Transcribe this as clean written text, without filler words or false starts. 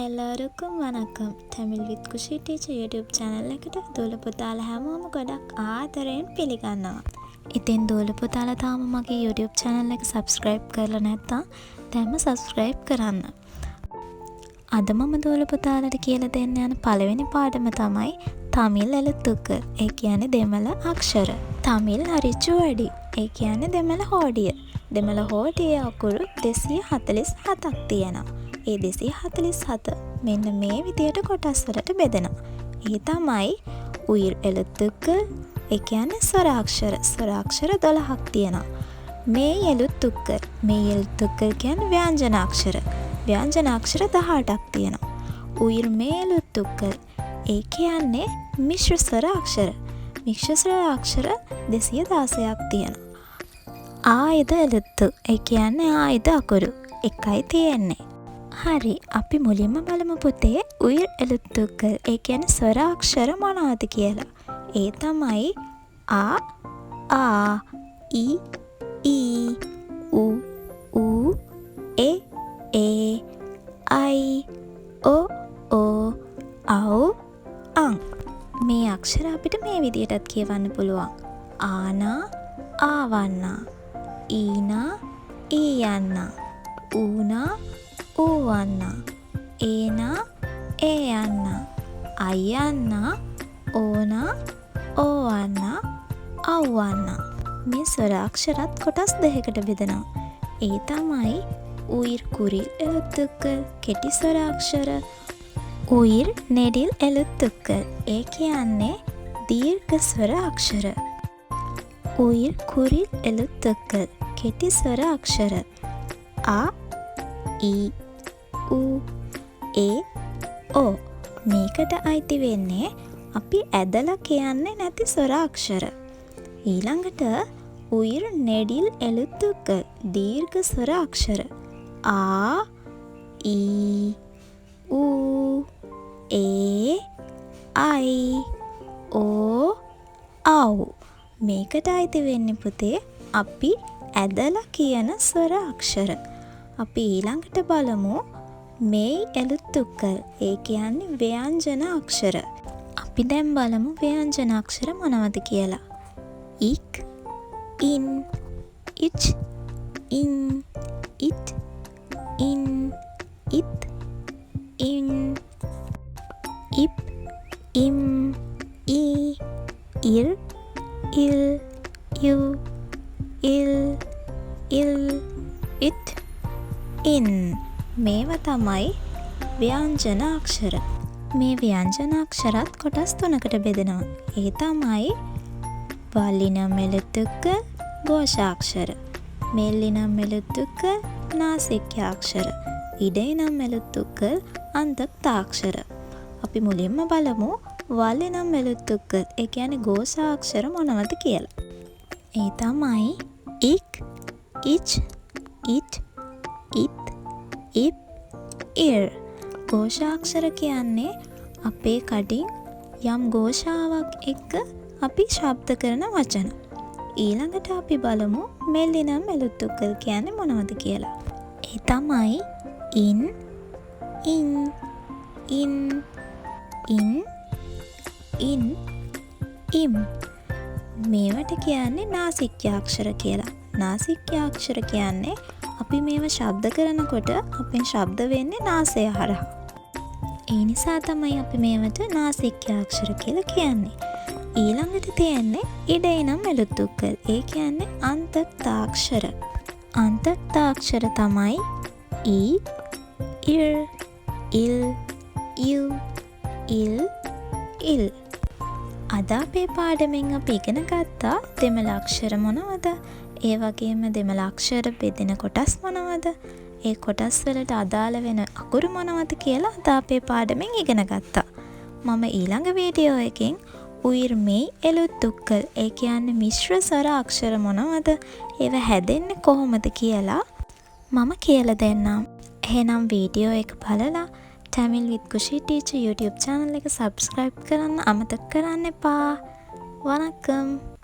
එල්ලෝරුක්කුම් vanakkam. Tamil with Khushi teacher YouTube channel එකට දූල පුතාලා හැමෝම ගොඩක් ආදරයෙන් පිළිගන්නවා. ඉතින් දූල පුතාලා තාම මගේ YouTube channel එක subscribe කරලා නැත්නම් දැන්ම subscribe කරන්න. අද මම දූල පුතාලට කියලා දෙන්න යන පළවෙනි පාඩම තමයි තමිල් එළුත්තුක්කල්. ඒ කියන්නේ දෙමළ අක්ෂර. තමිල් අරිච්චුවඩි. ඒ කියන්නේ දෙමළ හෝඩිය. දෙමළ හෝඩියේ අකුරු 247ක් තියෙනවා. ඒ 247 මෙන්න මේ විදියට කොටස් වලට බෙදෙනවා. ඒ තමයි උයිර් එළුත්තුක්කල්, ඒ කියන්නේ ස්වරාක්ෂර. ස්වරාක්ෂර 12ක් තියෙනවා. මෙයි එළුත්තුක්කල්. මෙයි එළුත්තුක්කල් කියන්නේ ව්‍යංජන අක්ෂර. ව්‍යංජන අක්ෂර 18ක් තියෙනවා. උයිර් මෙයි එළුත්තුක්කල්. ඒ කියන්නේ මිශ්‍ර ස්වර අක්ෂර. මිශ්‍ර ස්වර අක්ෂර 216ක් තියෙනවා. ආයුධ එළුත්තු. ඒ කියන්නේ ආයුධ අකුරු එකයි තියෙන්නේ. හරි, අපි මුලින්ම බලමු පුතේ උයිර් එළුත්තුක්කල්, ඒ කියන්නේ ස්වර අක්ෂර මොනවද කියලා. ඒ තමයි අ, ආ, ඉ, ඊ, උ, ඌ, එ, ඒ, අයි, ඔ, ඕ, අව්, අං. මේ අක්ෂර අපිට මේ විදියටත් කියවන්න පුළුවන්. ආනා, ආවන්නා, ඊනා, ඊයන්නා, ඌනා, ඌවන්නා, ඒනා, ඒයන්නා, අයියන්නා, ඕනා, ඕවන්නා, අව්වන්නා. මේ ස්වරාක්ෂරත් කොටස් දෙකකට බෙදෙනවා. ඒ තමයි උයිර් කුරිල් එළුත්තුක්කල්, කෙටි ස්වරාක්ෂර, උයිර් නෙඩිල් එළුත්තුක්කල්, ඒ කියන්නේ දීර්ඝ ස්වර අක්ෂර. උයිර් කුරිල් එළුත්තුක්කල්, කෙටි ස්වර අක්ෂර. අ, ඉ, උ, ඒ, ඕ. මේකට අයිති වෙන්නේ අපි ඇදලා කියන්නේ නැති ස්වර අක්ෂර. ඊළඟට උයිර් නෙඩිල් එළුත්තුක්කල්, දීර්ඝ ස්වර අක්ෂර. ආ, ඊ, ඌ, ඒ, අයි, ඕ, අව්. මේකට අයිති වෙන්නේ පුතේ අපි ඇදලා කියන ස්වර අක්ෂර. අපි ඊළඟට බලමු මෙයි එළුත්තුක්කල්. ඒ කියන්නේ ව්‍යංජන අක්ෂර. අපි දැන් බලමු ව්‍යංජන අක්ෂර මොනවද කියලා. ඉක්, ඉන්, ඉච්, ඉන්, ඉට්, ඉන්, ඉත්, ඉන්, ඉප්, ඉම්, ඊ, ඉර්, ඉල්, ඉව්, ඉල්, ඉල්, ඉට්, ඉන්. මේවා තමයි ව්‍යංජන අක්ෂර. මේ ව්‍යංජන අක්ෂරත් කොටස් තුනකට බෙදෙනවා. ඒ තමයි වල්ලිනම් එළුත්තුක්කල්, கோஷாක්ෂර, மெல்லினம் எழுத்துக்கள், නාසික්‍යාක්ෂර, ඉඩයිනම් එළුත්තුක්කල්, අන්තක්තාක්ෂර. අපි මුලින්ම බලමු වල්ලිනම් එළුත්තුක්කල්, ඒ කියන්නේ ඝෝෂාක්ෂර මොනවද කියලා. ඒ තමයි ඉක්, ඉච්, ඉට්, ඉත්, ඉප්, ඉර්. ඝෝෂාක්ෂර කියන්නේ අපේ කටින් යම් ඝෝෂාවක් එක්ක අපි ශබ්ද කරන වචන. ඊළඟට අපි බලමු මෙල්ලිනම් එළුත්තුක්කල් කියන්නේ මොනවද කියලා. ඒ තමයි ඉන්, ඉන්, ඉන්, ඉන්, ඉන්, ඉම්. මේවට කියන්නේ නාසික්‍යාක්ෂර කියලා. නාසික්‍යාක්ෂර කියන්නේ අපි මේවා ශබ්ද කරනකොට අපෙන් ශබ්ද වෙන්නේ නාසය හරහා. ඒ නිසා තමයි අපි මේවට නාසික්‍යාක්ෂර කියලා කියන්නේ. ඊළඟට තියෙන්නේ ඉඩයිනම් එළුත්තුක්කල්. ඒ කියන්නේ අන්තක්තාක්ෂර. අන්තක්තාක්ෂර තමයි ඊ, ඉර්, ඉල්, ඉව්, ඉල්, ඉල්. අද අපේ පාඩමෙන් අපි ඉගෙන ගත්තා දෙමළ අක්ෂර මොනවද? ඒ වගේම දෙමළ අක්ෂර බෙදෙන කොටස් මොනවද? ඒ කොටස් වලට අදාළ වෙන අකුරු මොනවද කියලා අද අපේ පාඩමෙන් ඉගෙන ගත්තා. මම ඊළඟ වීඩියෝ එකෙන් උයිර් මෙයි එළුත්තුක්කල්, ඒ කියන්නේ මිශ්‍ර ස්වර අක්ෂර මොනවද? ඒවා හැදෙන්නේ කොහොමද කියලා මම කියලා දෙන්නම්. එහෙනම් වීඩියෝ එක බලලා Tamil with Khushi teacher YouTube channel එක සබ්ස්ක්‍රයිබ් කරන්න අමතක කරන්න එපා. වනක්කම්.